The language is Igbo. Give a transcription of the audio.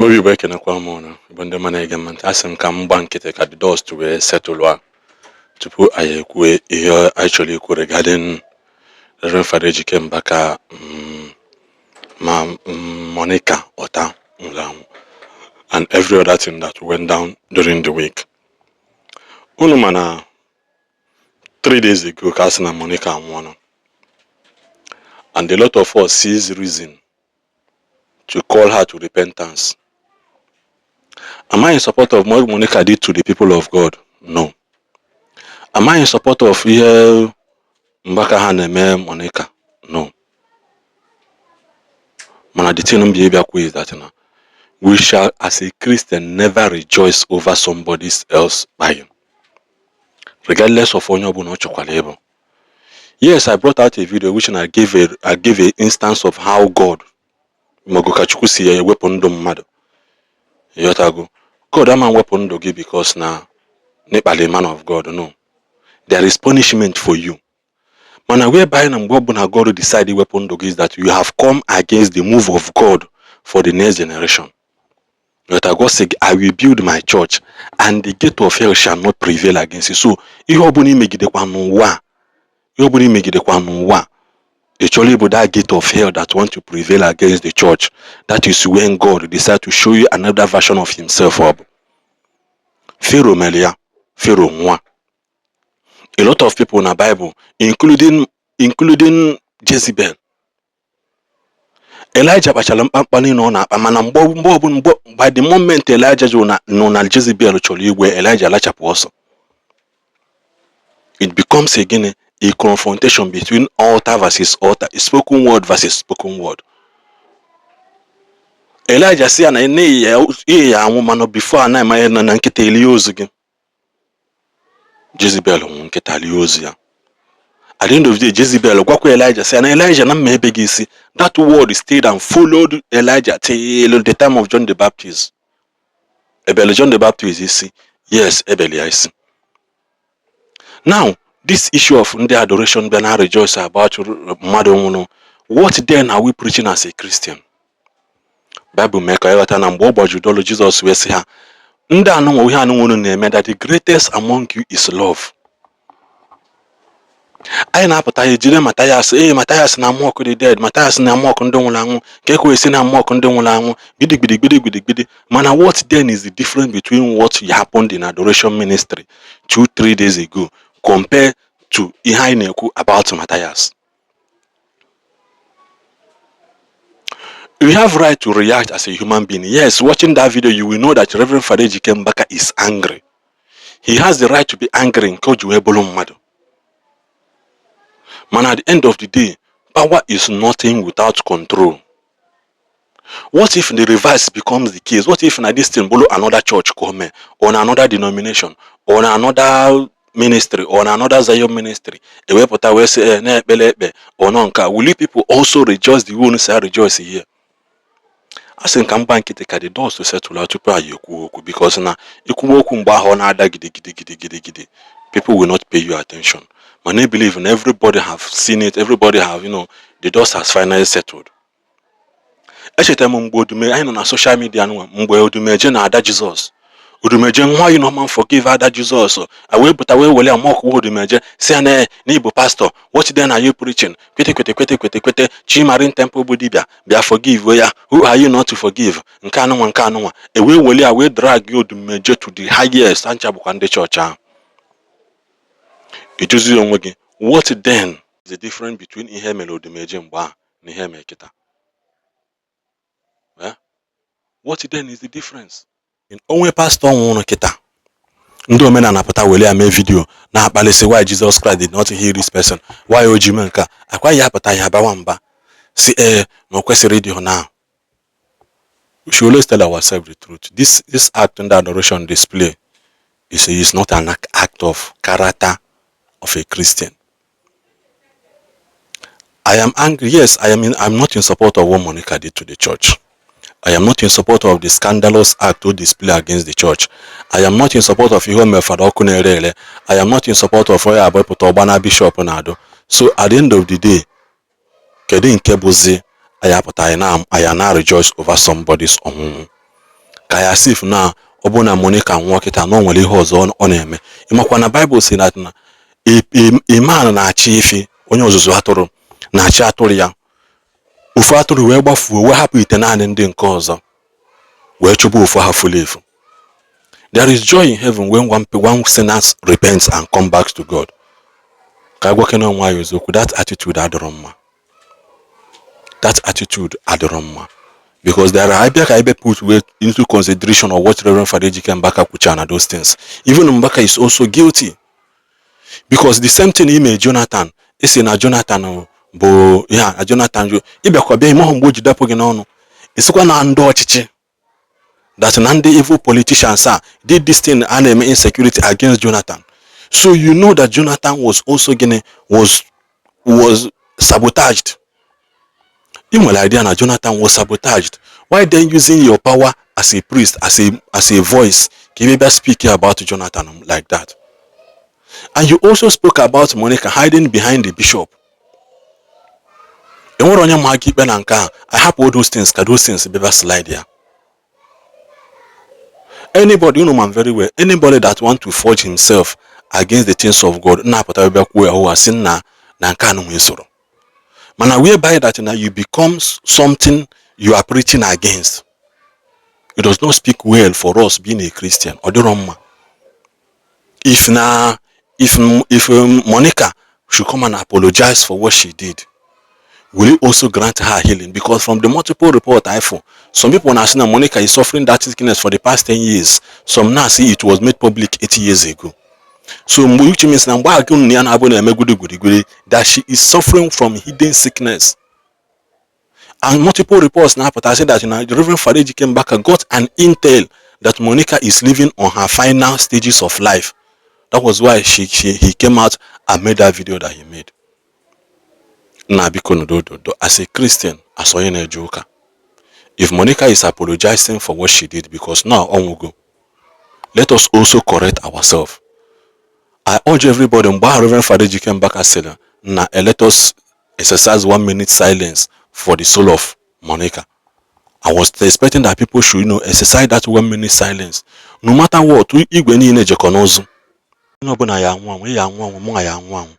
Igbo Igbo, ekenekwa m ụnụ. Igbo ndị ọma na-ege m ntị, asị m ka m gba nkịtị ka the dust wee settle a tupu anyị ekwue ihe anyị chọrọ ikwu regarding Reverend Father Ejike Mbaka ma Monica Ota nwụrụ anwụ and every other thing that went down during the week. Unu ma na 3 days ago ka a sị na Monica anwụọla, and a lot of us sees reason to call her to repentance. Am I in support of what Monica did to the people of God? No. Am I in support of ihe Mbaka ha na-eme Monica? No. Mana the thing m bịa ịbịa kwuo is that na we shall as a Christian never rejoice over somebody else dying, regardless of onye ọbụla ọ chọkwara ịbụ. Yes, I brought out a video which I gave a instance of how God maọbụ ka Chukwu si ya ewepụ ndụ mmadụ. Ịghọtago? God ama wepụ ndụ gị because na n'ịkpali man of God. No, there is punishment for you. Mana whereby na mgbe ọbụla God decide iwepụ ndụ gị is that you have come against the move of God for the next generation. Ịghọta? God say, "I will build my church and the gate of hell shall not prevail against it." So ihe ọbụla imegidekwa n'ụwa a, ihe ọbụla imegidekwa n'ụwa a, ị chọrọ ịbụ that gate of hell that want to prevail against the church, that is when God decide to show you another version of himself. Ọ bụ Pharaoh mere ya, Pharaoh nwa. A lot of people na Bible, including Jezebel. Elijah kpachara mkpamkpa niile ọ na-akpa, mana mgbe ọbụla mgbe by the moment Elijah jụrụ na nụ na Jezebel chọrọ igwe Elijah, lachapụ ọsọ. It becomes again a confrontation between altar versus altar, spoken word versus spoken word. Elijah sị ya na n'ihi ya ihe ya anwụ, mana before a na-eme na nkịta elie ozu gị. Jezebel nwụ, nkịta lie ozu ya. At the end of the day, Jezebel gwakwa Elijah sị ya na Elijah na mma ebe gị isi. That word stayed and followed Elijah till the time of John the Baptist. Ebele John the Baptist isi? Yes, ebele ya isi. Now, this issue of ndị adoration bịa na rejoice about mmadụ nwụrụ, what then are we preaching as a Christian? Bible mee ka ịghọta na mgbe ọ gbajuru dọlụ, Jizọs wee sị ha, ndị anụnwa, ihe anụnwa unu na-eme, that the greatest among you is love. Anyị na-apụta ya ejire Mathias, ee, Mathias na mock the dead, Mathias na mock ndị nwụrụ anwụ, ka ekwe esi na mock ndị nwụrụ anwụ, gidigidi gidigidi gidi. Mana what then is the difference between what happened in adoration ministry 2-3 days ago compare to ihe anyị na-ekwu about Mathias? You have right to react as a human being. Yes, watching that video, you will know that Reverend Father Ejike Mbaka is angry. He has the right to be angry, nke o ji wee bụrụ mmadụ. Mana at the end of the day, power is nothing without control. What if the reverse becomes the case? What if na this thing bụrụ another church ka o mee, or na another denomination, or na another ministry, or na another Zion ministry ewepụta wee sị eh, na-ekpele ekpe or nọ nke a? Will you people also rejoice the way unu si rejoice here? A sị m ka m gba nkịtị ka the dust settle out tupu anyị ekwu okwu, because na ikwuwe okwu mgbe ahụ ọ na-ada gidigidi gidigidi gidi, people will not pay you attention. Mana I believe na everybody have seen it, everybody have the dust has finally settled. Echetara m mgbe Odume anyị nọ na social media nwa, mgbe Odumeje na Ada Jizọs, Odumeje nwa, you no man forgive Ada Jizọs, a wee pụta wee were mock Odumeje, si ya na n'ịbụ pastor, what then are you preaching? Kwete kwete kwete kwete kwete Chimarin Temple bụ dibịa bịa forgive ya. Who are you not to forgive? Nke anụnwa, nke anụnwa, e wee were ya wee drag Odumeje to the highest. Ancha bụkwa ndị chọọchị ahụ. Ịjụzi onwe gị, what then is the difference between ihe mere Odumeje mgbe ahụ na ihe mere kịta? Eh? What then is the difference? Onwe pastọ nwụrụ kịta, ndị omenala pụta were ya mee video na-akpalịsị, why Jesus Christ did not heal this person, why o ji mee nke a, akwa ya apụta ya bawa mba si ee na o kwesịrị ịdị now. We should always tell ourselves the truth. This act under adoration display is not an act of character of a Christian. I am angry. Yes, I'm not in support of what Monica did to the church. I am not in support of the scandalous act to display against the church. I am not in support of ihe o mefara ọkụ na-ere ere. I am not in support of onye abụpụta ọgbana bishop na-adụ. So at the end of the day, kedu nke bụzi anyị apụta anyị na anyị na rejoice over somebody's ọnwụnwụ? Ka ya sif na ọ bụrụ na Monica nwụọ kịta, na o nwere ihe ọzọ ọ na-eme. Ịmakwa na Bible si na a man na-achị efi, onye ọzụzụ atụrụ na-achị atụrụ ya, ofu atụrụ wee gbafuo, wee hapụ ite naanị ndị nke ọzọ wee chụba ofu ha furu efu. There is joy in heaven when one sinner repents and come back to God. Ka a gwakene onwe anyị eziokwu, that attitude adịrọ mma. That attitude adịrọ mma, because there are abịa ka ebe put way into consideration of what Reverend Father Ejike Mbaka kwucha na those things. Even Mbaka is also guilty, because the same thing ime Jonathan, esi na Jonathan bụ ya na Jonathan ju ịbịakwa bịa ime hụ mgbe o ji dapụ gị n'ọnụ, esikwa na ndị ọchịchị, that na ndị evil politicians a did this thing a na-eme insecurity against Jonathan. So you know that Jonathan was also, gịnị, was sabotaged. Ị nwere idea na Jonathan was sabotaged. Why then using your power as a priest, as a voice, ka ị bịa speak about Jonathan like that? And you also spoke about Monica hiding behind the bishop. Enwere onye ma aka ikpe na nke a. I hapụ all those things ka those things bịa slide ya. Anybody, you know man very well, anybody that want to forge himself against the things of God, na-apụta bịa kwuo ya ụwa sị na nke a nwee soro, mana whereby that na you become something you are preaching against, it does not speak well for us being a Christian. Ọ dịrọ mma. If Monica should come and apologize for what she did, will it also grant her healing? Because from the multiple report I found, some people now say that Monica is suffering that sickness for the past 10 years. Some now say it was made public 8 years ago. So which means na mgbe ahụ unu ya na-abụ na-eme gburugburu, that she is suffering from hidden sickness. And multiple reports now say that the Reverend Father Ejike Mbaka got an intel that Monica is living on her final stages of life. That was why she he came out and made that video that he made. Na biko no, as a Christian, as onye na-eje ụka, if Monica is apologizing for what she did, because now ọnwụgo, let us also correct ourselves. I urge everybody, mgbe ahụ Reverend Father Ejike Mbaka sịrị na let us exercise one minute silence for the soul of Monica, I was expecting that people should exercise that one minute silence. No matter what, igwe niile jekọ n'ụzụ. Onye ọbụla ya anwụ anwụ, ya anwụ anwụ, mụ ya anwụ anwụ.